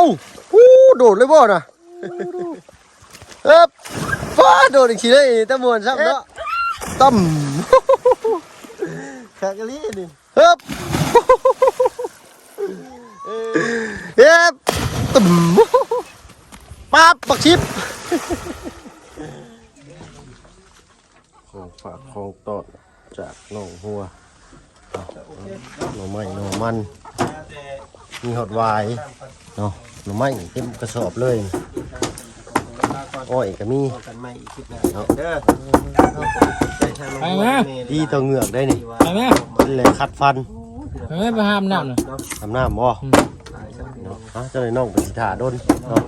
ອູ້ ໂດດເລີຍບໍ່ນະ? ເອີບ ຟ້າ ໂດດອີກທີເລີຍ ຕາມ່ວນຊ້ຳເນາະ. ຕຳ ຄັກອີ່ຫຼີນີ້. ເອີບ ເອີບ ຕຶມ ປັບ ບັກຊິບ. ຂອງຝາກຂອງຕ້ອນຈາກນ້ອງຫົວ ໜໍ່ໄມ້ໜໍ່ມັນ ມີຮອດຫວາຍເນາະ ໜໍ່ໄມ້ເຕັມກະສອບເລີຍ ອ້ອຍກະມີເນາະ. ດີຕໍ່ເຫງືອກໄດ໋ນີ້ ກິນແລ້ວຂັດຟັນ. ໄປ ໄປຫາອາບນ້ຳນະ ອາບນ້ຳບໍ່? ອືມ ເນາະ ເຈົ້ານ້ອງໄປຊິຖ້າດົນເນາະ.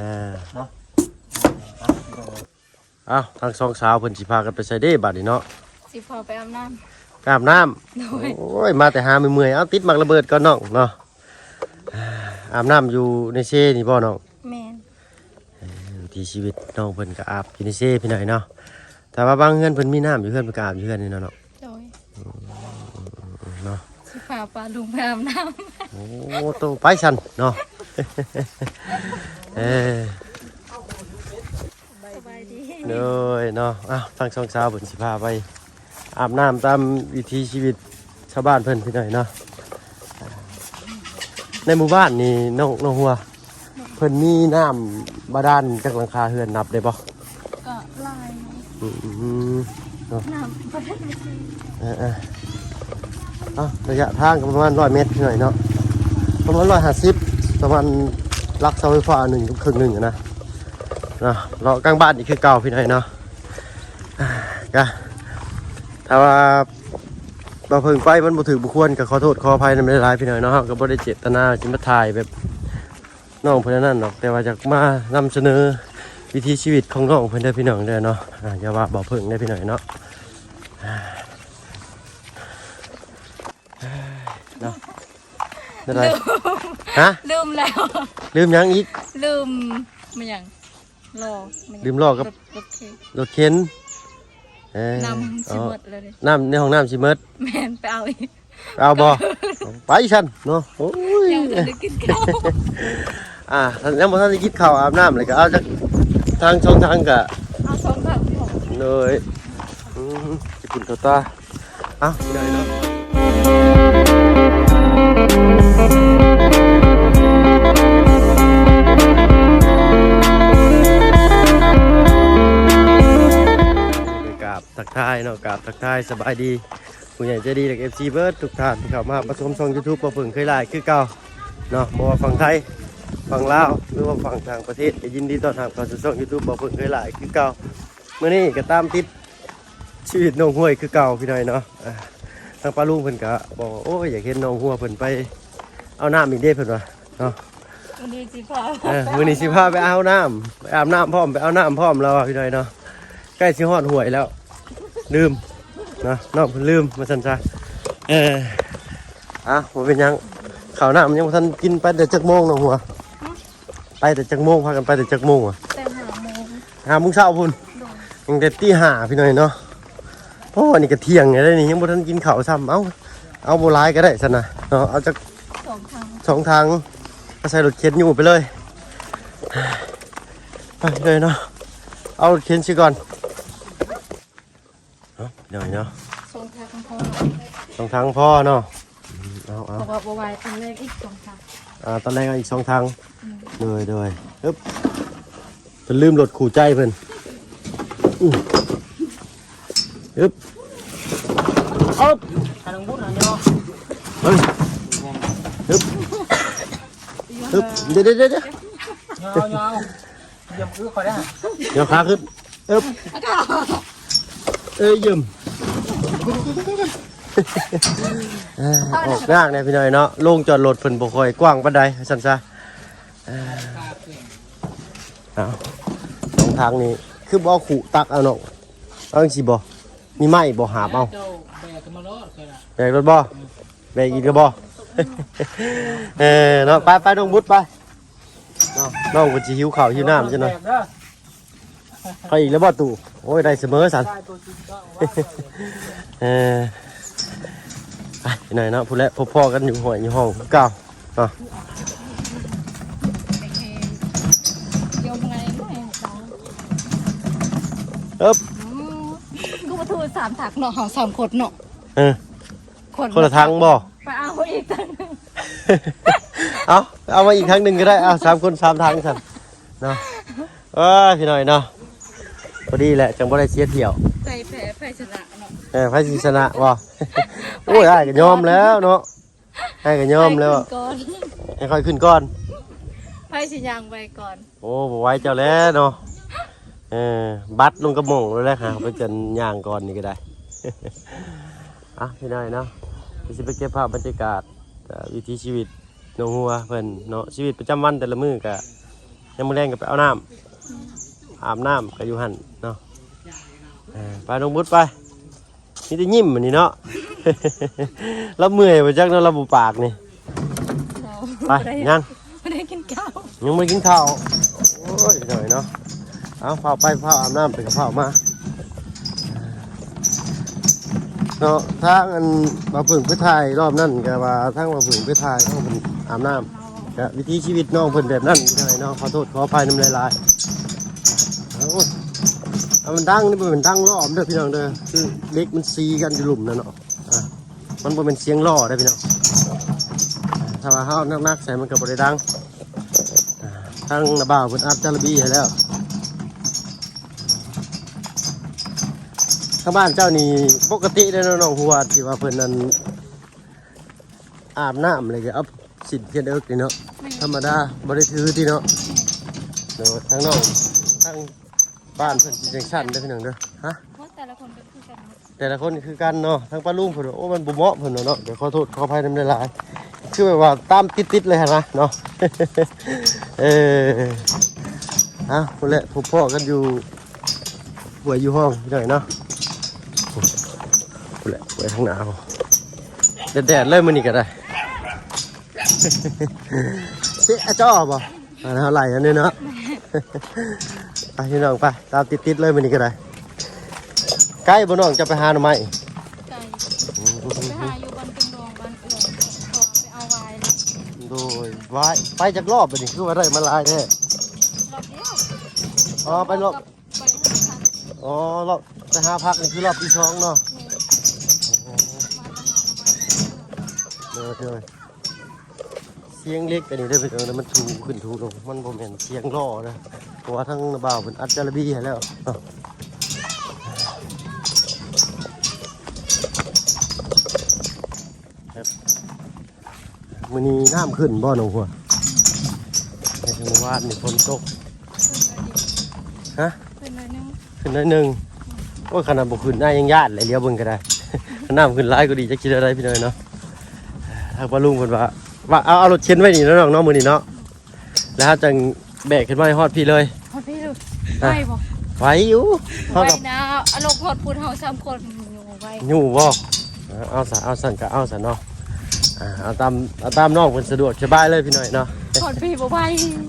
ອ່າ ອ້າວ ທັງສອງສາວເພິ່ນຊິພາກັນໄປໃສເດ້ບາດນີ້ເນາະ? ຊິພາໄປອາບນ້ຳ ໄປອາບນ້ຳ. ໂດຍ ໂອ້ຍ ມາແຕ່ຫາເມື່ອຍໆ ເອົາ ຕິດໝາກລະເບີດກ່ອນນ້ອງເນາະ. ອາບນ້ຳຢູ່ໃນເຊນີ້ບໍ່ນ້ອງ? ແມ່ນ ເອີ ວິຖີຊີວິດນ້ອງເພິ່ນກໍອາບຢູ່ໃນເຊພີ່ນ້ອງເນາະ. ແຕ່ວ່າບາງເຮືອນເພິ່ນມີນ້ຳຢູ່ເຮືອນ ເພິ່ນກໍອາບຢູ່ເຮືອນນີ້ເນາະ. ໂດຍ ເນາະ ຊິພາປ້າລຸງໄປອາບນ້ຳ. ໂອ້ ໂຕ ໄປຊັ້ນເນາະ. ເອີ ສະບາຍດີ ໂດຍເນາະ. ອ້າວ ທັງສອງສາວເພິ່ນຊິພາໄປອາບນ້ຳຕາມວິຖີຊີວິດຊາວບ້ານເພິ່ນພີ່ນ້ອງເນາະ. ໃນໝູ່ບ້ານນີ້ ນ້ອງ ນ້ອງຫົວ ເພິ່ນມີນ້ຳບາດານຈັກຫຼັງຄາເຮືອນ ນັບໄດ້ບໍ່? ກໍຫຼາຍ ອືມ ເນາະ ນ້ຳບໍ່ໄດ້ ເອີໆ. ເອົາ ໄລຍະທາງກໍປະມານຮ້ອຍແມັດພີ່ນ້ອງເນາະ ປະມານຮ້ອຍຫ້າສິບ ປະມານຫຼັກເສົາໄຟຟ້າໜຶ່ງກັບເຄິ່ງໜຶ່ງນະ ເນາະ ເລາະກາງບ້ານອີກຄືເກົ່າພີ່ນ້ອງເນາະ. ກະ ຖ້າວ່າບ່າວເພິ່ງໄປມັນບໍ່ຖືກບໍ່ຄວນ ກໍຂໍໂທດຂໍອະໄພນຳຫຼາຍໆ ພີ່ນ້ອງເນາະ. ເຮົາກໍບໍ່ໄດ້ເຈດຕະນາຊິມາຖ່າຍແບບ ນ້ອງເພິ່ນອັນນັ້ນດອກ ແຕ່ວ່າຢາກມານຳສະເໜີວິຖີຊີວິດຂອງນ້ອງເພິ່ນເດີພີ່ນ້ອງເດີເນາະ. ອ່າ ຢ່າວ່າບ່າວເພິ່ງເດີພີ່ນ້ອງເນາະ ເນາະ. ແນວໃດ? ລືມ ຮະ? ລືມແລ້ວ ລືມຫຍັງອີກ? ລືມ ແມ່ນຫຍັງ? ລໍ້ ລືມລໍ້ກັບ ລົດ ລົດເຂັນ ລົດເຂັນ. ເອີ ນ້ຳຊິໝົດແລ້ວເດ້ ນ້ຳໃນຫ້ອງນ້ຳຊິໝົດ. ແມ່ນ ໄປເອົາອີກ ເອົາບໍ່? ໄປຊັ້ນເນາະ. ໂອ້ຍ ຍັງບໍ່ທັນໄດ້ກິນເຂົ້າ ອ່າ ຍັງບໍ່ທັນໄດ້ກິນເຂົ້າ ອາບນ້ຳ ແລ້ວກໍເອົາຈັກຖັງສອງຖັງ ກະເອົາສອງຖັງ. ໂດຍ ອືມ ຊິພຸ້ນເຂົ້າຕາ. ເອົ້າ ໄດ້ເນາະ ກາບທັກທາຍເນາະ ກາບທັກທາຍສະບາຍດີ ຜູ້ໃຫຍ່ໃຈດີ ແລະ ເອັຟຊີ ເບິດທຸກທ່ານທີ່ເຂົ້າມາຮັບມາຊົມຊ່ອງ YouTube ບໍ່ເພິ່ງເຄີຍຫຼາຍຄືເກົ່າເນາະ. ບໍ່ວ່າຝັ່ງໄທ ຝັ່ງລາວ ຫຼືວ່າຝັ່ງຕ່າງປະເທດ ກໍຍິນດີຕ້ອນຮັບເຂົ້າສູ່ຊ່ອງ YouTube ບໍ່ເພິ່ງເຄີຍຫຼາຍຄືເກົ່າ. ມື້ນີ້ກໍຕາມຕິດຊີວິດນ້ອງຫ້ວຍຄືເກົ່າ ພີ່ນ້ອງເນາະ. ອ່າ ທາງປ້າລຸງເພິ່ນກໍບອກວ່າ ໂອ້ຍ ຢາກເຫັນນ້ອງຫົວເພິ່ນໄປເອົານ້ຳອີກເດ້ ເພິ່ນວ່າເນາະ. ມື້ນີ້ຊິພາ ເອີ ມື້ນີ້ຊິພາໄປເອົານ້ຳ ໄປອາບນ້ຳພ້ອມ ໄປເອົານ້ຳພ້ອມ ລາວວ່າ ພີ່ນ້ອງເນາະ. ໃກ້ຊິຮອດຫ້ວຍແລ້ວ ລືມເນາະ ນ້ອງເພິ່ນລືມວ່າຊັ້ນຊະ. ເອີ ອ່ະ ບໍ່ເປັນຫຍັງ ເຂົ້ານ້ຳຍັງບໍ່ທັນກິນ ໄປແຕ່ຈັກໂມງນ້ອງຫົວ? ຫຶ? ໄປແຕ່ຈັກໂມງ ພາກັນໄປແຕ່ຈັກໂມງວະ? ແຕ່ຫ້າໂມງ ຫ້າໂມງເຊົ້າພຸ້ນ. ໂດຍ ຕັ້ງແຕ່ຕີຫ້າ ພີ່ນ້ອງເນາະ. ໂອ້ ອັນນີ້ກໍທ່ຽງແລ້ວນີ້ ຍັງບໍ່ທັນກິນເຂົ້າຊ້ຳ. ເອົ້າ ເອົາບໍ່ຫຼາຍກໍໄດ້ຊັ້ນນະເນາະ ເອົາຈັກສອງຖັງ ສອງຖັງ ກໍໃສ່ລົດເຂັນຢູ່ໄປເລີຍ ໄປເລີຍເນາະ. ເອົາລົດເຂັນຊິກ່ອນເນາະ ເອົາເນາະ ສອງຖັງພໍ ສອງຖັງພໍເນາະ. ເອົາ ເອົາ ເພາະວ່າບໍ່ໄຫວ ຕອນແລງອີກສອງຖັງ ອ່າ ຕອນແລງເອົາອີກສອງຖັງ. ອືມ ໂດຍ ໂດຍ ຮຶບ ເພິ່ນລືມລົດຄູ່ໃຈເພິ່ນ. ອືມ ຮຶບ ເອົາ ຫານ້ອງບຸນ ຫາຍ່ອ ເຮີ້ຍ ຮຶບ ຮຶບ ດຽວ ດຽວ ດຽວ ຍ່ອ ຍ່ອ ດຽວ ຄືຂ້ອຍໄດ້ ດຽວ ຂາຂຶ້ນ ເອີບ ເອີຍ ຢືມ ເອີ ອອກຍາກແດ່ພີ່ນ້ອງເນາະ. ໂລງຈອດລົດເພິ່ນບໍ່ຄ່ອຍກວ້າງປານໃດ ວ່າຊັ້ນຊະ. ເອີ ເອົາ ສອງທາງນີ້ຄືບໍ່ເອົາຄຸຕັກເອົາເນາະ ເອົາຈັ່ງຊີ້ບໍ່? ມີໄມ້ບໍ່? ຫາບເອົາ ເຈົ້າແບກຂຶ້ນມາໂລດ ແບກໂລດບໍ່? ອືມ ແບກອີກແລ້ວບໍ່? ເອີ ເນາະ ໄປ ໄປ ນ້ອງບຸດ ໄປ ເນາະ ນ້ອງເພິ່ນຊິຫິວເຂົ້າຫິວນ້ຳຈັກໜ່ອຍ. ແບກເດີ ໄປອີກແລ້ວບໍ່ຕູ້? ໂອ້ຍ ໄດ້ສະເໝີຊັ້ນ ໄດ້ໂຕຈິງເຈົ້າວ່າ ເອີ ໄປໜ້ອຍເນາະ ພຸ້ນແຫຼະ ພົບພໍ້ກັນຢູ່ຫ້ວຍຢູ່ຫ້ອງຄືເກົ່າເນາະ. ເອີບ ອືມ ຄືບໍ່ຖືກສາມຖັງເນາະ ເຮົາສາມຄົນເນາະ ເອີ ຄົນ ຄົນລະຖັງບໍ່? ໄປເອົາອີກຖັງໜຶ່ງ ເອົາ ເອົາມາອີກຖັງໜຶ່ງກໍໄດ້ ເອົາ ສາມຄົນສາມຖັງຊັ້ນເນາະ. ເອີ ພີ່ນ້ອງເນາະ ພໍດີແຫຼະ ຈັ່ງບໍ່ໄດ້ເສຍຖ້ຽວ ໃຜແພ້ ໃຜຊະນະເນາະ ເອີ ໃຜຊິຊະນະບໍ່? ໂອ້ຍ ອ້າຍກໍຍອມແລ້ວເນາະ ອ້າຍກໍຍອມແລ້ວ ໃຫ້ຂ້ອຍຂຶ້ນກ່ອນ ໃຫ້ຂ້ອຍຂຶ້ນກ່ອນ ໃຜຊິຍ່າງໄວກ່ອນ? ໂອ້ ບໍ່ໄວເຈົ້າແຫຼະເນາະ ເອີ ບັດລົງກະໝ່ອງໂລດແຫຼະ ຫາໄປຈົນຍ່າງກ່ອນນີ້ກໍໄດ້. ອ່ະ ພີ່ນ້ອງເນາະ ຊິໄປເກັບພາບບັນຍາກາດ ເອີ ວິຖີຊີວິດໜອງຫົວເພິ່ນເນາະ ຊີວິດປະຈຳວັນແຕ່ລະມື້ກະ ຍາມມື້ແລງກໍໄປເອົານ້ຳ ອາບນ້ຳກໍຢູ່ຫັ້ນເນາະ ເອີ ໄປນ້ອງບຸດໄປ. ມີແຕ່ຍິ້ມອັນນີ້ເນາະ ລາວເມື່ອຍບໍ່ຈັກເນາະ ລາວບໍ່ປາກນີ້ ບໍ່ ໄປ ບໍ່ໄດ້ ຍັງ ບໍ່ໄດ້ກິນເຂົ້າ ຍັງບໍ່ໄດ້ກິນເຂົ້າ ໂອ້ຍ ພີ່ນ້ອງເນາະ ເອົາ ຟ້າວໄປ ຟ້າວອາບນ້ຳໄປ ກໍຟ້າວມາເນາະ. ທາງອັນບ່າວເຜິ້ງໄປຖ່າຍຮອບນັ້ນ ກໍວ່າທາງບ່າວເຜິ້ງໄປຖ່າຍ ເອົາ ເພິ່ນອາບນ້ຳ ກະວິຖີຊີວິດນ້ອງເພິ່ນແບບນັ້ນ ພີ່ນ້ອງເນາະ ຂໍໂທດຂໍອະໄພນຳຫຼາຍໆ. ໂອ້ຍ ອັນມັນດັງນີ້ບໍ່ແມ່ນດັງຫຼໍ່ເດີພີ່ນ້ອງເດີ ຄືເຫຼັກມັນສີກັນຢູ່ລຸ່ມນັ້ນເນາະ ອ່າ ມັນບໍ່ແມ່ນສຽງຫຼໍ່ເດີພີ່ນ້ອງ ຖ້າວ່າເຮົາເອົາໜັກໆໃສ່ມັນກໍບໍ່ໄດ້ດັງ. ອ່າ ທາງນ້າບ່າວເພິ່ນອັດຈາລະບີໃຫ້ແລ້ວ. ທາງບ້ານເຈົ້ານີ້ປົກກະຕິເດ້ເນາະ ນ້ອງຫົວ ທີ່ວ່າເພິ່ນນັ້ນ ອາບນ້ຳແລ້ວກໍເອົາສິ້ນພຽນເອິກນີ້ເນາະ ແມ່ນ ທຳມະດາ ບໍ່ໄດ້ຖືຕິເນາະ ແມ່ນ ໂດຍ ທາງນ້ອງ ທາງບ້ານເພິ່ນຊິຈັ່ງຊັ້ນເດີພີ່ນ້ອງເດີ ຮະ ວ່າແຕ່ລະຄົນກໍຄືກັນເນາະ ແຕ່ລະຄົນຄືກັນເນາະ ທາງປ້າລຸງເພິ່ນວ່າ ໂອ້ ມັນບໍ່ເໝາະ ເພິ່ນວ່າເນາະ ກໍຂໍໂທດຂໍອະໄພນຳຫຼາຍໆ ຄືແບບວ່າຕາມຕິດໆເລີຍຫັ້ນນະເນາະ ເອີ ເອົາ ພຸ້ນແຫຼະ ພົບພໍ້ກັນຢູ່ ຫ້ວຍຢູ່ຫ້ອງພີ່ນ້ອງເນາະ ພຸ້ນແຫຼະ ຫ້ວຍທາງໜ້າ ແດດໆເລີຍມື້ນີ້ກໍໄດ້ ເຊະອາຈໍບໍ່ ອັນເຮົາໄລ່ອັນນີ້ເນາະ ໄປພີ່ນ້ອງໄປ ຕາມຕິດໆເລີຍມື້ນີ້ກໍໄດ້ ໄກບໍ່ນ້ອງ ຈະໄປຫາໜໍ່ໄມ້ ໄກ ອືມ ໄປຫາຢູ່ບ້ານເຄິ່ງດອງ ບ້ານເອື້ອຍ ເພາະວ່າໄປເອົາຫວາຍ ໂດຍ ຫວາຍ ໄປຈັກຮອບບັດນີ້ ຄືວ່າໄດ້ມາຫຼາຍແທ້ ຮອບດຽວ ອໍ ໄປຮອບ ໄປຫາພັກ ອໍ ລອບໄປຫາພັກນີ້ຄືລອບທີສອງເນາະ ແມ່ນ ໂອ້ ມາແຕ່ຫາໜໍ່ໄມ້ ໂດຍ ໂດຍ ສຽງເຫຼັກອັນນີ້ເດີພີ່ນ້ອງ ມັນຖູຂຶ້ນຖູລົງ ມັນບໍ່ແມ່ນສຽງຫຼໍ່ເດີ ເພາະວ່າທາງນ້າບ່າວເພິ່ນອັດຈາລະບີໃຫ້ແລ້ວເນາະ ມື້ນີ້ນ້ຳຂຶ້ນບໍ່ນ້ອງຫົວ ໃນມື້ວານນີ້ຝົນຕົກ ຮະ ຂຶ້ນໜ້ອຍໜຶ່ງ ຂຶ້ນໜ້ອຍໜຶ່ງ ໂອ້ຍ ຂະໜາດບໍ່ຂຶ້ນອ້າຍຍັງຢ້ານເລີຍ ຫຼຽວເບິ່ງກໍໄດ້ ຄັນນ້ຳຂຶ້ນຫຼາຍກໍດີ ຈັກຊິແນວໃດພີ່ນ້ອງເນາະ ທາງປ້າລຸງເພິ່ນວ່າ ວ່າເອົາ ເອົາລົດເຂັນໄວ້ນີ້ເນາະນ້ອງເນາະ ມື້ນີ້ເນາະ ແລ້ວເຮົາຈັ່ງແບກຂຶ້ນມາໃຫ້ຮອດພີ້ເລີຍ ຮອດພີ້ເລີຍ ອ່ະ ໄວບໍ່? ໄວຢູ່ ເຮົາ ໄວ ກັບ ນະ ເອົາລົງຮອດພຸ້ນ ເຮົາສາມຄົນ ໄວ ຢູ່ບໍ່? ເອົາ ເອົາຊະ ເອົາຊັ້ນກໍເອົາຊັ້ນເນາະ ອ່າ ເອົາຕາມ ເອົາຕາມນ້ອງເພິ່ນສະດວກສະບາຍເລີຍພີ່ນ້ອງເນາະ ຮອດພີ້ບໍ່ໄວ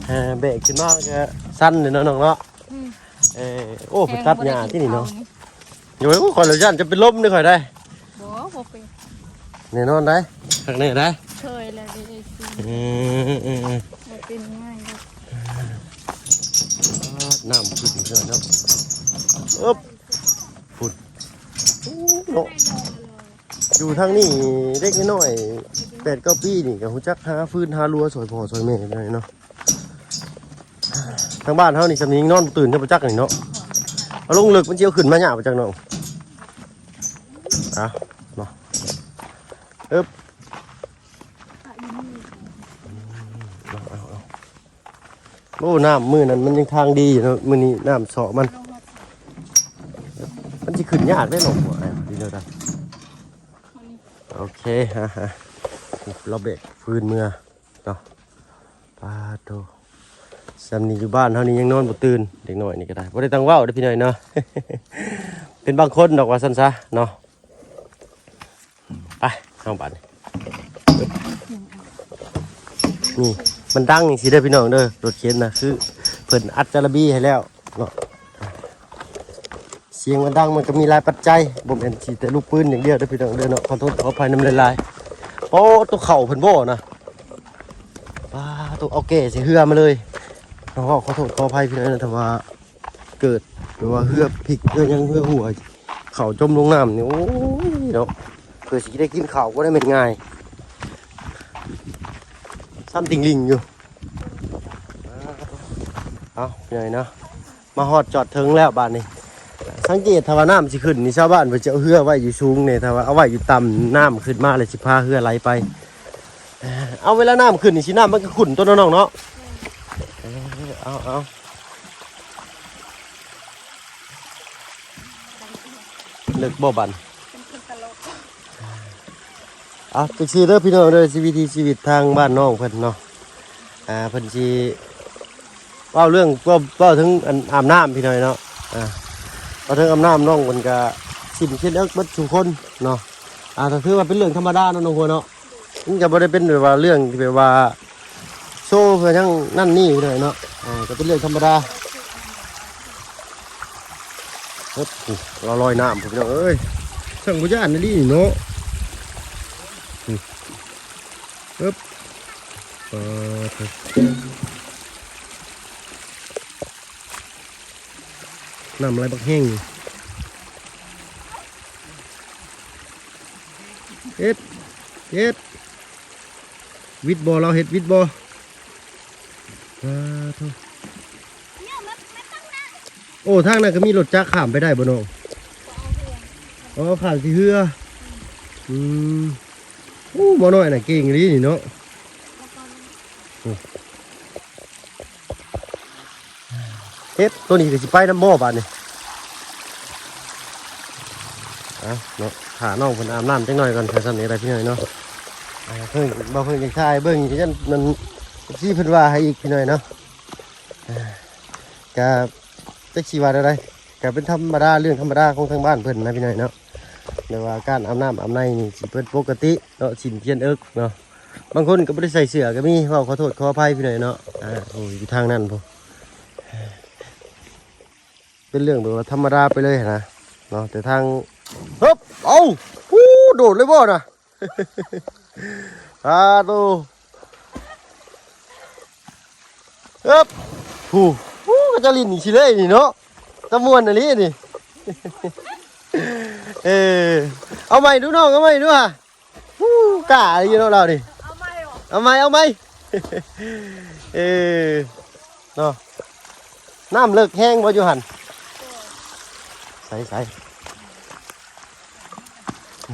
ເອີ ແບກຂຶ້ນມາກໍສັ່ນເລີຍເນາະນ້ອງເນາະ ອືມ ເອີ ໂອ້ ເພິ່ນຕັດຫຍ້າຕິນີ້ເນາະ ໂອ້ຍ ຂ້ອຍລະຢ້ານຈະເປັນລົມເດ້ຂ້ອຍໄດ໋ ບໍ່ ບໍ່ເປັນ ແນ່ນອນໄດ໋ ຄັກແນ່ໄດ໋ ເຄີຍແລ້ວເດ້ ອືມ ອືມ ອືມ ບໍ່ເປັນຫຍັງ ນ້ຳຂຶ້ນເນາະ ອຶບ ພຸ້ນ ເນາະ ຢູ່ທາງນີ້ເດັກນ້ອຍແປດເກົ້າປີນີ້ກໍຮູ້ຈັກຫາຟືນຫາລົວຊ່ອຍພໍ່ຊ່ອຍແມ່ໄດ້ເນາະ ທາງບ້ານເຮົານີ້ສ່ຳນີ້ຍັງນອນບໍ່ຕື່ນເດ້ບໍ່ຈັກນີ້ເນາະ ເອົາລົງເລິກມັນຊິເອົາຂຶ້ນມາຍາກບໍ່ຈັກນ້ອງ ເອົາເນາະ ອຶບ ເອົາ ເອົາ ເອົາ ໂອ້ ນ້ຳມື້ນັ້ນມັນຍັງທາງດີຢູ່ເນາະ ມື້ນີ້ນ້ຳເຊາະມັນ ມັນຊິຂຶ້ນຍາກເດ້ນ້ອງ ໂອເຄ ຮະ ຮະ ລາວແບກຟືນເມືອເນາະ ປາໂທ ສ່ຳນີ້ຢູ່ບ້ານເຮົານີ້ຍັງນອນບໍ່ຕື່ນ ເດັກນ້ອຍນີ້ກໍໄດ້ ບໍ່ໄດ້ຕັ້ງເວົ້າເດ້ພີ່ນ້ອງເນາະ ເປັນບາງຄົນດອກວ່າຊັ້ນຊະເນາະ. ໄປເຮົາບາດນີ້ ນີ້ມັນດັງຈັ່ງຊີ້ເດີພີ່ນ້ອງເດີ ລົດເຂັນນະ ຄືເພິ່ນອັດຈາລະບີໃຫ້ແລ້ວເນາະ ສຽງມັນດັງມັນກໍມີຫຼາຍປັດໄຈ ບໍ່ແມ່ນຊິແຕ່ລູກປືນຢ່າງດຽວເດີພີ່ນ້ອງເດີເນາະ ຂໍໂທດຂໍອະໄພນຳຫຼາຍໆ. ໂອ້ ຕົວເຂົ້າເພິ່ນບໍ່ນະ ປາ ຕົວເອົາແກ່ໃສ່ເຮືອມາເລີຍ ເຮົາຂໍໂທດຂໍອະໄພພີ່ນ້ອງເດີ ຖ້າວ່າ ເກີດ ວ່າເຮືອພິກເຮືອຫຍັງເຮືອຮົ່ວ ເຂົ້າຈົມລົງນ້ຳນີ້ ໂອ້ຍເນາະ ເພື່ອຊິໄດ້ກິນເຂົ້າບໍ່ໄດ້ແມ່ນງ່າຍ ຊ້ຳຕິ່ງລິ່ງຢູ່. ເອົາ ພີ່ນ້ອງເນາະ ມາຮອດຈອດເທິງແລ້ວບາດນີ້ ສັງເກດຖ້າວ່ານ້ຳຊິຂຶ້ນນີ້ ຊາວບ້ານເພິ່ນຈະເອົາເຮືອໄວ້ຢູ່ສູງແດ່ ຖ້າວ່າເອົາໄວ້ຢູ່ຕ່ຳ ນ້ຳຂຶ້ນມາແລ້ວຊິພາເຮືອໄຫຼໄປ. ເອົາ ເວລານ້ຳຂຶ້ນນີ້ຊິ ນ້ຳມັນກໍຂຸ້ນຕົວະນ້ອງເນາະ. ເອີ ເອົາ ເອົາ ເລິກບໍ່ບັດ? ເປັນຄົນຕະຫຼົກ. ເອົາ ຈັ່ງຊີ້ເດີພີ່ນ້ອງເດີ ຊີວິດ ວິຖີຊີວິດທາງບ້ານນ້ອງເພິ່ນເນາະ ອ່າ ເພິ່ນຊິເວົ້າເລື່ອງ ເວົ້າ ເວົ້າເຖິງອັນອາບນ້ຳພີ່ນ້ອງເນາະ ອ່າ ເວົ້າເຖິງອາບນ້ຳ ນ້ອງເພິ່ນກະຊິ້ນຂຽນເອິກເບິດສູ່ຄົນເນາະ ອ່າ ກໍຄືວ່າເປັນເລື່ອງທຳມະດາເນາະ ນ້ອງຫົວເນາະ ມັນກໍບໍ່ໄດ້ເປັນແບບວ່າເລື່ອງທີ່ແບບວ່າ ໂຊເພື່ອຫຍັງນັ້ນນີ້ພີ່ນ້ອງເນາະ ເອີ ກໍເປັນເລື່ອງທຳມະດາ. ເອີບ ລອຍນ້ຳພຸ້ນພີ່ນ້ອງເອີຍ ຊ່າງບໍ່ຢ້ານອີ່ຫຼີເນາະ. ອືມ ເອີບ ເອີ ນ້ຳໄຫຼບັກແຮງ. ເຮັດ ເຮັດ ວິດບໍ່ ລາວເຮັດວິດບໍ່? ສາທຸ. ໂອ້ ທາງນັ້ນກໍມີລົດຈັກຂ້າມໄປໄດ້ບໍ່ນ້ອງ? ອໍ ຂ້າມທີ່ເຮືອ. ອືມ ໂອ້ ໝໍນ້ອຍນະເກັ່ງອີ່ຫຼີນີ້ເນາະ. ເຮັດ ໂຕນີ້ກໍຊິໄປນຳບໍ່ບາດນີ້? ເອົາເນາະ ຖ້ານ້ອງເພິ່ນອາບນ້ຳຈັກໜ່ອຍກ່ອນ ຄືສ່ຳນີ້ລະພີ່ນ້ອງເນາະ. ອ່າ ເພິ່ນ ບໍ່ເພິ່ນຢາກຖ່າຍເບິ່ງ ຢ້ານນັ້ນ ເອັຟຊີ ເພິ່ນວ່າໃຫ້ອີກພີ່ນ້ອງເນາະ. ອ່າ ກະຈັກຊິວ່າແນວໃດ ກະເປັນທຳມະດາ ເລື່ອງທຳມະດາຂອງທາງບ້ານເພິ່ນນະພີ່ນ້ອງເນາະ. ແຕ່ວ່າການອາບນ້ຳອາບໃນນີ້ຊິເປັນປົກກະຕິເນາະ ຊິ້ນຂຽນເອິກເນາະ. ບາງຄົນກໍບໍ່ໄດ້ໃສ່ເສື້ອກໍມີ ເວົ້າຂໍໂທດຂໍອະໄພພີ່ນ້ອງເນາະ. ອ່າ ໂອ້ຍ ຢູ່ທາງນັ້ນພຸ້ນ ເປັນເລື່ອງແບບວ່າທຳມະດາໄປເລີຍຫັ້ນນະເນາະ. ແຕ່ທາງ ເຮີບ ເອົາ ອູ້ ໂດດເລີຍບໍ່ນະ? ສາທຸ. ເອີບ ຜູ້ ຜູ້ ກໍຈະຫຼິ້ນຊິເລີຍນີ້ເນາະ ຕາມ່ວນອີ່ຫຼີນີ້. ເອີ ເອົາໃໝ່ດູນ້ອງ ເອົາໃໝ່ດູຫາ. ຜູ້ ກ້າຢູ່ເນາະລາວນີ້. ເອົາໃໝ່ ເອົາໃໝ່ ເອົາໃໝ່. ເອີ ເນາະ ນ້ຳເລິກແຮງບໍ່ຢູ່ຫັ້ນ? ໃສ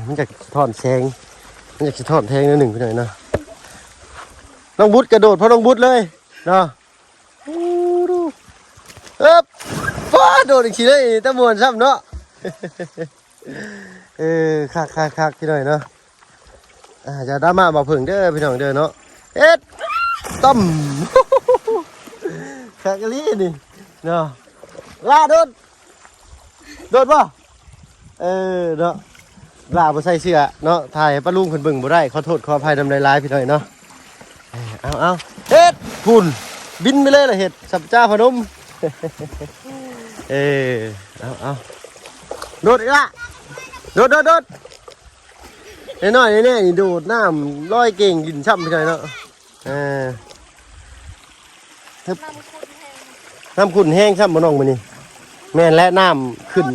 ໆ ມັນຢາກສະທ້ອນແສງ ມັນຢາກສະທ້ອນແສງໜ້ອຍໜຶ່ງພີ່ນ້ອງເນາະ. ນ້ອງບຸດກະໂດດ ເພາະນ້ອງບຸດເລີຍເນາະ. ເອີບ ຟ້າ ໂດດອີກຊິເລີຍ ຕາມ່ວນຊ້ຳເນາະ. ເອີ ຄັກໆໆ ພີ່ນ້ອງເນາະ. ອ່າ ຢ່າດຣາມາບໍ່ເພິ່ງເດີພີ່ນ້ອງເດີເນາະ. ເຮັດ ຕຳ ຄັກອີ່ຫຼີນີ້ເນາະ. ລາ ໂດດ ໂດດບໍ່? ເອີເນາະ ລາບໍ່ໃສ່ເສື້ອເນາະ ຖ່າຍໃຫ້ປ້າລຸງເພິ່ນເບິ່ງບໍ່ໄດ້ ຂໍໂທດຂໍອະໄພນຳຫຼາຍໆ ພີ່ນ້ອງເນາະ. ເອີ ເອົາໆ ເຮັດ ພຸ້ນ ບິນໄປເລີຍລະ ເຮັດສັບຈາພະນົມ. ເອີ ເອົາໆ ໂດດອີກລະ ໂດດໆໆ. ນ້ອຍໆແນ່ໆນີ້ໂດດນ້ຳລອຍເກັ່ງດິນຊ້ຳພີ່ນ້ອງເນາະ. ເອີ ຮຶບ ນ້ຳຂຸ້ນແຮງ ນ້ຳຂຸ້ນແຮງຊ້ຳບໍ່ນ້ອງມື້ນີ້? ແມ່ນແຫຼະ ນ້ຳຂຶ້ນ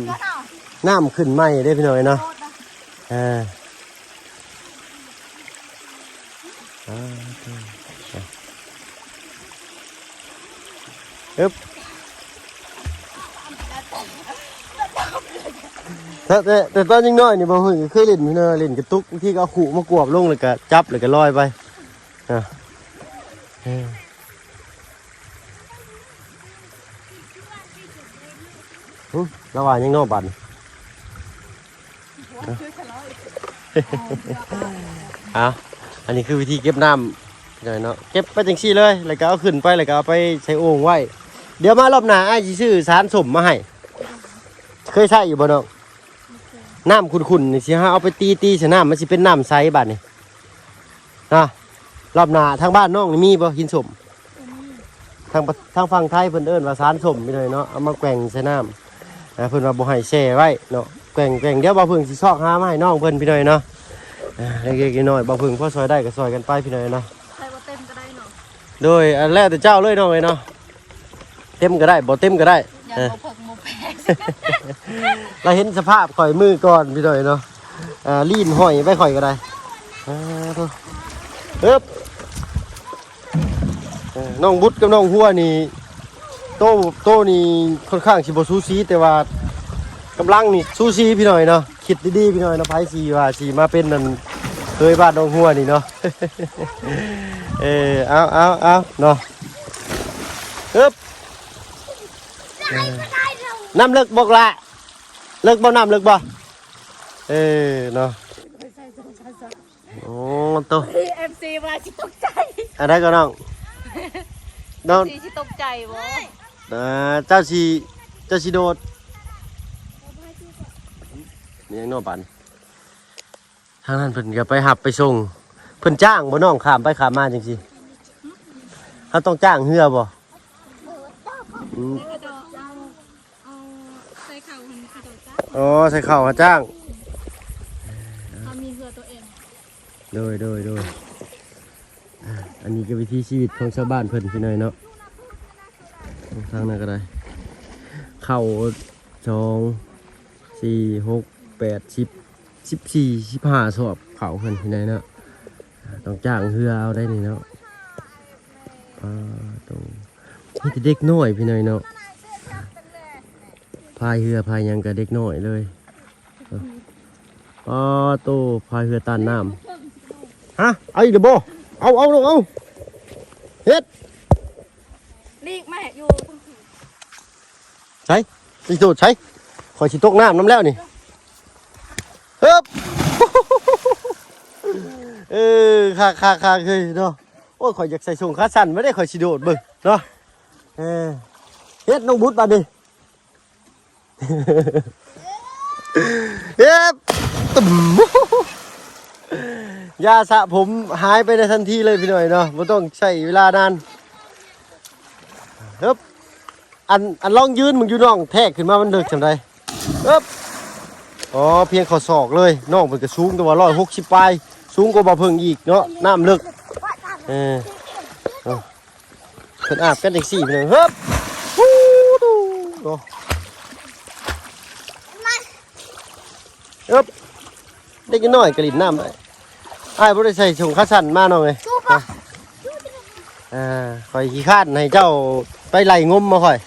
ນ້ຳຂຶ້ນໃໝ່ເດ້ພີ່ນ້ອງເອີຍເນາະ. ເອີ ອ່າ ຮຶບ ແຕ່ ແຕ່ ແຕ່ຕອນຍັງນ້ອຍນີ້ ບໍ່ເພິ່ງກໍເຄີຍຫຼິ້ນຢູ່ເນາະ ຫຼິ້ນກະຕຸກ ບາງທີກໍເອົາຄຸມາກວບລົງ ແລ້ວກໍຈັບ ແລ້ວກໍລອຍໄປ ອ່າ ເອີ ຫຶ ລາວວ່າຫຍັງເນາະບັດນີ້? ເອົາ ອັນນີ້ຄືວິທີເກັບນ້ຳເນາະ ເກັບໄປຈັ່ງຊີ້ເລີຍ ແລ້ວກໍເອົາຂຶ້ນໄປ ແລ້ວກໍເອົາໄປໃສ່ໂອ່ງໄວ້. ດຽວມາລອບໜ້າ ອ້າຍຊິຊື້ສານສົ້ມມາໃຫ້. ເຄີຍໃຊ້ຢູ່ບໍ່ນ້ອງ? ບໍ່ເຄີຍ. ນ້ຳຂຸ້ນໆນີ້ ຊິເຮົາເອົາໄປຕີໆໃສ່ນ້ຳ ມັນຊິເປັນນ້ຳໃສບາດນີ້ ນະ. ລອບໜ້າທາງບ້ານນ້ອງນີ້ມີບໍ່ ຫີນສົ້ມ? ບໍ່ມີ. ທາງ ທາງຝັ່ງໄທເພິ່ນເອີ້ນວ່າສານສົ້ມ ພີ່ນ້ອງເນາະ ເອົາມາແກວ່ງໃສ່ນ້ຳ ອ່າ ເພິ່ນວ່າບໍ່ໃຫ້ແຊ່ໄວ້ເນາະ ແກວ່ງໆ. ດຽວບ່າວເພິ່ງຊິຊອກຫາມາໃຫ້ນ້ອງເພິ່ນ ພີ່ນ້ອງເນາະ. ອ່າ ເລັກໆນ້ອຍໆ ບ່າວເພິ່ງພໍຊ່ອຍໄດ້ກໍຊ່ອຍກັນໄປ ພີ່ນ້ອງເນາະ. ໃສ່ບໍ່ເຕັມກໍໄດ້ເນາະ. ໂດຍ ອັນແລ້ວແຕ່ເຈົ້າເລີຍນ້ອງເອີຍເນາະ ເຕັມກໍໄດ້ ບໍ່ເຕັມກໍໄດ້. ຢ້ານ ເອີ ບໍ່ເພິ່ງບໍ່ແພງ. ລາວເຫັນສະພາບຂ້ອຍມື້ກ່ອນພີ່ນ້ອງເນາະ ອ່າ ລີ້ນຫ້ອຍໄວ້ຂ້ອຍກໍໄດ້ ອ່າ ໂທ້ ເອີບ ເອີ ນ້ອງບຸດກັບນ້ອງຫົວນີ້ ໂຕ ໂຕນີ້ຄ່ອນຂ້າງຊິບໍ່ສູສີ ແຕ່ວ່າກຳລັງນີ້ສູສີພີ່ນ້ອງເນາະ ຄິດດີໆພີ່ນ້ອງເນາະ ໃຜຊິວ່າຊິມາເປັນນັ້ນເຄີຍບ້ານນ້ອງຫົວນີ້ເນາະ ເອີ ເອົາ ເອົາ ເອົາເນາະ ເອີບ ເອີ ນ້ຳເລິກບໍ່ລະ? ເລິກບໍ່? ນ້ຳເລິກບໍ່? ເອີ ເນາະ ໂອ້ໂຕ ເອັຟຊີວ່າຊິຕົກໃຈ ອັນໃດກໍນ້ອງ ນ້ອງ ເອັຟຊີຊິຕົກໃຈບໍ່? ອ່າ ເຈົ້າຊິ ເຈົ້າຊິໂດດ ມີຫຍັງເນາະບາດນີ້ ທາງນັ້ນເພິ່ນກໍໄປຮັບໄປສົ່ງ ເພິ່ນຈ້າງບໍ່ນ້ອງ ຂ້າມໄປຂ້າມມາຈັ່ງຊີ້ ເຮົາຕ້ອງຈ້າງເຮືອບໍ່? ອືມ ອໍ ໃສ່ເຂົ້າຫັ້ນເຂົາເຈົ້າຈ້າງ ອໍ ໃສ່ເຂົ້າຫາຈ້າງ ເຮົາມີເຮືອຕົວເອງ ໂດຍ ໂດຍ ໂດຍ ອ່າ ອັນນີ້ກໍວິຖີຊີວິດຂອງຊາວບ້ານເພິ່ນພີ່ນ້ອງເນາະ ທາງນັ້ນກໍໄດ້ ເຂົ້າ ສອງ ສີ່ ຫົກ ແປດ ສິບ ສິບສີ່ ສິບຫ້າ ສອບເຂົ້າເພິ່ນພີ່ນ້ອງເນາະ ຕ້ອງຈ້າງເຮືອເອົາໄດ໋ນີ້ເນາະ ປາໂຕ ມີແຕ່ເດັກນ້ອຍພີ່ນ້ອງເນາະ ພາຍເຮືອພາຍຫຍັງກໍເດັກນ້ອຍເລີຍ ປາໂຕ ພາຍເຮືອຕ້ານນ້ຳ ຮະ ເອົາອີກແລ້ວບໍ່? ເອົາ ເອົາ ເອົາ ເຮັດ ລີກມາຢູ່ ໃສ ຊິໂດດໃສ ຂ້ອຍຊິຕົກນ້ຳນຳແລ້ວນີ້ ເອີບ ເອີ ຄັກໆໆ ເຮີ້ຍເນາະ ໂອ້ຍ ຂ້ອຍຢາກໃສ່ສົ້ງຂາສັ້ນມາເດ້ ຂ້ອຍຊິໂດດເບິ່ງເນາະ ເອີ ເຮັດນ້ອງບຸດບາດນີ້ ເອີບ ຕຶມ ຢາສະຜົມຫາຍໄປໃນທັນທີເລີຍພີ່ນ້ອງເນາະ ບໍ່ຕ້ອງໃຊ້ເວລານານ ເອີບ ອັນ ອັນລອງຢືນເບິ່ງຢູ່ນ້ອງ ແທກຂຶ້ນມາມັນເລິກສ່ຳໃດ ເອີບ ອໍ ພຽງຂໍ້ສອກເລີຍ ນ້ອງເພິ່ນກໍສູງແຕ່ວ່າຮ້ອຍຫົກສິບປາຍ ສູງກວ່າບ່າວເຜິ້ງອີກເນາະ ນ້ຳເລິກ ເອີ ເອີ ເພິ່ນອາບກັນຈັ່ງຊີ້ພີ່ນ້ອງ ເຮີບ ຮູ້ດູ ເນາະ ເອີບ ເດັກນ້ອຍກໍຫຼິ້ນນ້ຳໄດ້ ອ້າຍບໍ່ໄດ້ໃສ່ສົ້ງຂາສັ້ນມານ້ອງເອີຍ ອ່າ ຂ້ອຍຂີ້ຄ້ານໃຫ້ເຈົ້າໄປໄລ່ງົມມາຂ້ອຍ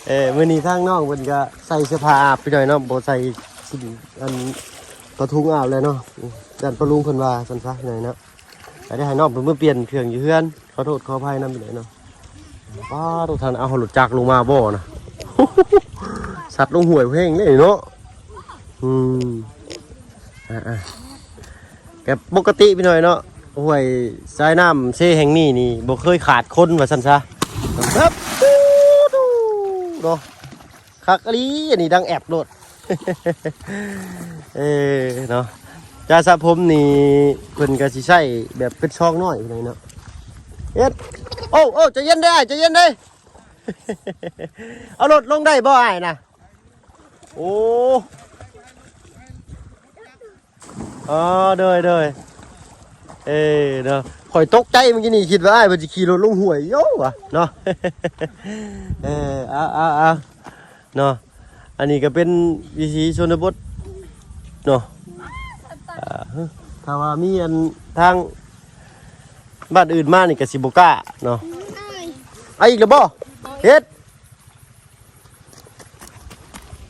ເອີ ມື້ນີ້ທາງນ້ອງເພິ່ນກໍໃສ່ເສື້ອຜ້າອາບໄປໜ້ອຍເນາະ ບໍ່ໃສ່ສິ້ນ ອັນ ຜ້າຖົງອາບແລ້ວເນາະ ຢ້ານປ້າລຸງເພິ່ນວ່າຊັ້ນຊະ ໄປເນາະ ກໍໄດ້ໃຫ້ນ້ອງເພິ່ນເມືອປ່ຽນເຄື່ອງຢູ່ເຮືອນ ຂໍໂທດຂໍອະໄພນຳໄປເລີຍເນາະ ປ້າໂຕ ທ່ານເອົາລົດຈັກລົງມາບໍ່ນະ ສັດລົງຫ້ວຍແຮງເດ້ເນາະ ອືມ ອ່າໆ ແບບປົກກະຕິພີ່ນ້ອງເນາະ ຫ້ວຍສາຍນ້ຳເຊແຫ່ງນີ້ນີ້ບໍ່ເຄີຍຂາດຄົນວ່າຊັ້ນຊະ ເນາະ ຄັກອີ່ຫຼີ ອັນນີ້ດັງແອບໂລດ ເອີ ເນາະ ຢາສະຜົມນີ້ເພິ່ນກໍຊິໃຊ້ແບບເປັນຊອງນ້ອຍພຸ້ນເນາະ ເຮັດ ໂອ້ ໂອ້ ໃຈເຢັນເດີອ້າຍ ໃຈເຢັນເດີ ເອົາລົດລົງໄດ້ບໍ່ອ້າຍນະ ໂອ້ ອໍ ໂດຍ ໂດຍ ເອີ ເນາະ ຂ້ອຍຕົກໃຈເມື່ອກີ້ນີ້ ຄິດວ່າອ້າຍເພິ່ນຊິຂີ່ລົດລົງຫ້ວຍຢູ່ຫວາເນາະ ເອີ ເອົາ ເອົາ ເອົາ ເນາະ ອັນນີ້ກໍເປັນວິຖີຊົນນະບົດເນາະ ອ່າ ຖ້າວ່າມີອັນທາງບ້ານອື່ນມານີ້ກໍຊິບໍ່ກ້າເນາະ ເອົາອີກແລ້ວບໍ່ ເຮັດ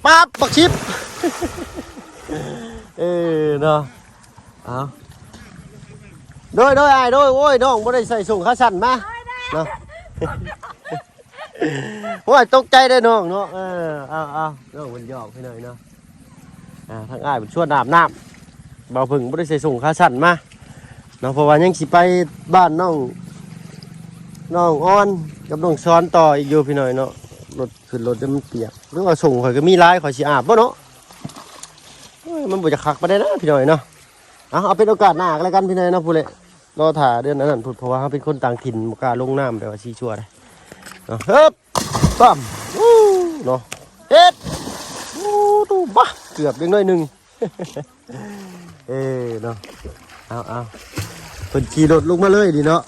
ປັບ ບັກຊິບ ເອີ ເນາະ ເອົາ ໂດຍ ໂດຍ ອ້າຍ ໂດຍ ໂອ້ຍ ນ້ອງບໍ່ໄດ້ໃສ່ສົ້ງຂາສັ້ນມາເນາະ ໂອ້ຍ ຕົກໃຈເດ້ນ້ອງເນາະ ເອີ ເອົາ ເອົາ ນ້ອງເພິ່ນຫຍອກພີ່ນ້ອງເນາະ ອ່າ ທາງອ້າຍເພິ່ນຊວນອາບນ້ຳ ບ່າວເຜິ້ງບໍ່ໄດ້ໃສ່ສົ້ງຂາສັ້ນມາເນາະ ເພາະວ່າຍັງຊິໄປບ້ານນ້ອງ ນ້ອງອອນກັບນ້ອງຊອນຕໍ່ອີກຢູ່ພີ່ນ້ອງເນາະ ລົດ ຂຶ້ນລົດແລ້ວມັນປຽກ ຫຼືວ່າສົ້ງຂ້ອຍກໍມີຫຼາຍ ຂ້ອຍຊິອາບບໍ່ເນາະ ໂອ້ຍ ມັນບໍ່ຈະຄັກປານໃດນະພີ່ນ້ອງເນາະ ເອົາ ເອົາເປັນໂອກາດໜ້າກໍແລ້ວກັນພີ່ນ້ອງເນາະ ຜູ້ເລະ ລໍຖ້າເດືອນອັນນັ້ນພຸ້ນ ເພາະວ່າເຮົາເປັນຄົນຕ່າງຖິ່ນ ບໍ່ກ້າລົງນ້ຳແບບວ່າຊີຊົວໃດເນາະ ເຮີບ ປ້ຳ ອູ້ ເນາະ ເຮັດ ອູ້ ຕູ ບາ ເກືອບເລັກນ້ອຍໜຶ່ງ ເອີ ເນາະ ເອົາ ເອົາ ເພິ່ນຂີ່ລົດລົງມາເລີຍນີ້ເນາະ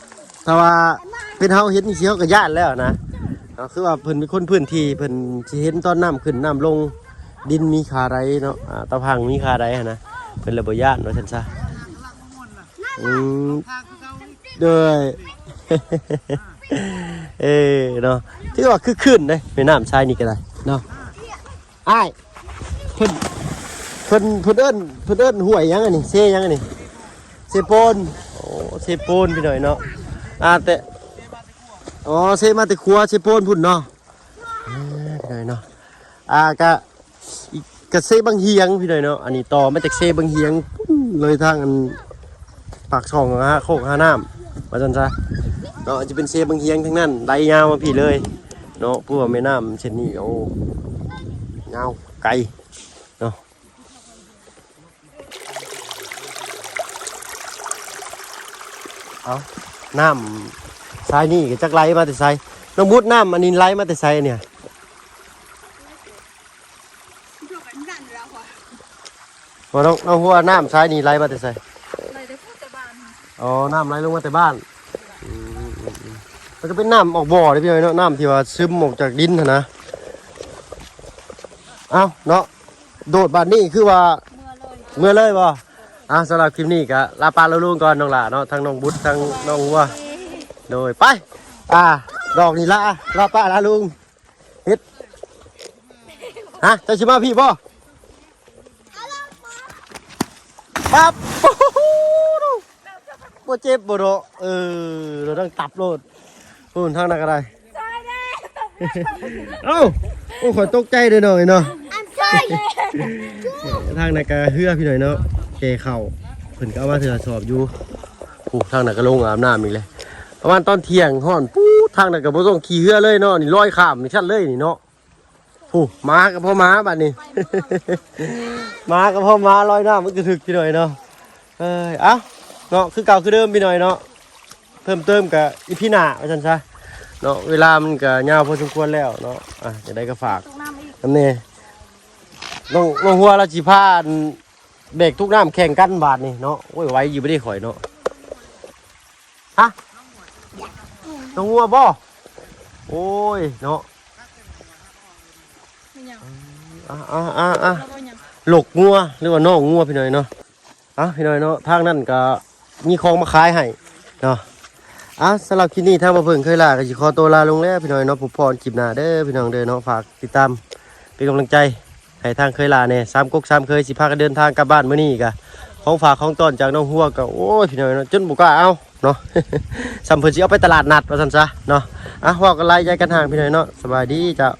ຖ້າວ່າເປັນເຮົາເຫັນນີ້ຊິ ເຮົາກໍຢ້ານແລ້ວນະ ເນາະ ຄືວ່າເພິ່ນເປັນຄົນພື້ນທີ່ ເພິ່ນຊິເຫັນຕອນນ້ຳຂຶ້ນນ້ຳລົງ ດິນມີຄ່າໃດເນາະ ອ່າ ຕາພັງມີຄ່າໃດຫັ້ນນະ ເພິ່ນເລີຍບໍ່ຢ້ານວ່າຊັ້ນຊະ. ອືມ ໂດຍ ເອີເນາະ ຖືວ່າຄຶກຄື້ນເດ້ ແມ່ນ້ຳສາຍນີ້ກໍໄດ້ເນາະ. ອ້າຍ ເພິ່ນ ເພິ່ນ ເພິ່ນເອີ້ນ ເພິ່ນເອີ້ນຫ້ວຍຫຍັງອັນນີ້ ເຊຫຍັງອັນນີ້ ເຊໂປນ. ໂອ້ ເຊໂປນ ພີ່ນ້ອງເນາະ ອ່າ ແຕ່ ອໍ ເຊມາແຕ່ຂົວເຊໂປນພຸ້ນເນາະ. ອ່າ ພີ່ນ້ອງເນາະ ອ່າ ກະ ກະເຊບັງຫຽງ ພີ່ນ້ອງເນາະ. ອັນນີ້ຕໍ່ມາຈາກເຊບັງຫຽງ ເລີຍທາງອັນ ປາກຊ່ອງຫາໂຄກຫານ້ຳ ວ່າຊັ້ນຊະເນາະ ຈະເປັນເຊບັງຫຽງທັງນັ້ນ ໄຫຼຍາວມາພີ້ເລີຍເນາະ. ເພາະວ່າແມ່ນ້ຳເສັ້ນນີ້ ໂອ້ ຍາວໄກເນາະ. ເອົ້າ ນ້ຳສາຍນີ້ກໍຈັກໄຫຼມາແຕ່ໃສ ນ້ອງບຸດ ນ້ຳອັນນີ້ໄຫຼມາແຕ່ໃສອັນນີ້? ບໍ່ ນ້ອງ ນ້ອງ ຮູ້ວ່ານ້ຳສາຍນີ້ໄຫຼມາແຕ່ໃສ? ໄຫຼແຕ່ພຸ້ນແຕ່ບ້ານ. ອໍ ນ້ຳໄຫຼລົງມາແຕ່ບ້ານ. ອືມ ມັນກໍເປັນນ້ຳອອກບໍ່ເດ້ພີ່ນ້ອງເນາະ ນ້ຳທີ່ວ່າຊຶມອອກຈາກດິນຫັ້ນນະ. ເອົ້າເນາະ ໂດດບາດນີ້ຄືວ່າເມືອເລີຍ ເມືອເລີຍບໍ່? ອ່າ ສຳລັບຄລິບນີ້ກໍລາປ້າລາລຸງກ່ອນ ນ້ອງຫຼ້າເນາະ ທັງນ້ອງບຸດ ທັງນ້ອງຫົວ. ໂດຍ ໄປ ອ່າ ດອກນີ້ລາ ລາປ້າລາລຸງ. ເຮັດ ຮະ ເຈົ້າຊິມາພີ້ບໍ່? ປັບ ໂອ້ໂຫ ບໍ່ເຈັບບໍ່ເນາະ. ເອີ ລະດັງຕັບໂລດ ພຸ້ນ ທາງນັ້ນກໍໄດ້. ເອົ້າ ໂອ້ ຂ້ອຍຕົກໃຈເດ້ນ້ອງເນາະ. ທາງນັ້ນກໍເຮືອພີ່ນ້ອງເນາະ ແກ່ເຂົ້າ ເພິ່ນກໍເອົາມາເທື່ອສອບຢູ່. ໂອ້ ທາງນັ້ນກໍລົງອາບນ້ຳອີກແລ້ວ ປະມານຕອນທ່ຽງຮ້ອນ ປູດ ທາງນັ້ນກໍບໍ່ຕ້ອງຂີ່ເຮືອເລີຍເນາະ ນີ້ລອຍຂ້າມນີ້ຊັ້ນເລີຍນີ້ເນາະ. ຜູ້ ໝາກໍພໍໝາບາດນີ້ ໝາກໍພໍໝາ ລອຍນ້ຳມັນກະຖືກຢູ່ໜ້ອຍເນາະ. ເອີຍ ເອົ້າ ເນາະ ຄືເກົ່າຄືເດີມພີ່ນ້ອງເນາະ ເພີ່ມເຕີມກະອີພີໜ້າວ່າຊັ້ນຊະເນາະ. ເວລາມັນກະຍາວພໍສົມຄວນແລ້ວເນາະ ອ່າ ຈັ່ງໃດກໍຝາກນຳແດ່ ນ້ອງ ນ້ອງຫົວລາວຊິພາ ອັນ ແບກຕຸກນ້ຳແຂ່ງກັນບາດນີ້ເນາະ. ໂອ້ຍ ໄວຢູ່ບໍ່ເດ້ຂ້ອຍເນາະ. ຮະ ນ້ອງຫົວບໍ່? ໂອ້ຍເນາະ ແມ່ນຫຍັງ? ອ່າໆໆໆ ແລ້ວກໍຫຍັງ? ຫຼົກງົວ ຫຼືວ່ານ້ອງງົວພີ່ນ້ອງເນາະ. ອ່ະ ພີ່ນ້ອງເນາະ ທາງນັ້ນກໍມີຂອງມາຂາຍໃຫ້ເນາະ. ອ່ະ ສຳລັບຄລິບນີ້ ທາງບ່າວເຜິ້ງເຄີຍຫຼ້າກໍຊິຂໍຕົວລາລົງແລ້ວພີ່ນ້ອງເນາະ. ພົບພໍ້ກັນຄລິບໜ້າເດີພີ່ນ້ອງເດີເນາະ. ຝາກຕິດຕາມເປັນກຳລັງໃຈ ໃຫ້ທາງເຄີຍຫຼ້າແດ່ ສາມກົກສາມເຄີຍ ຊິພາກັນເດີນທາງກັບບ້ານມື້ນີ້ກະ ຂອງຝາກຂອງຕ້ອນຈາກນ້ອງຫົວກະ ໂອ້ຍ ພີ່ນ້ອງເນາະ ຈົນບໍ່ກ້າເອົາເນາະ ສ່ຳເພິ່ນຊິເອົາໄປຕະຫຼາດນັດວ່າຊັ້ນຊະເນາະ. ອ່ະ ເວົ້າກັນຫຼາຍໃຫຍ່ກັນຫ່າງ ພີ່ນ້ອງເນາະ. ສະບາຍດີເຈົ້າ.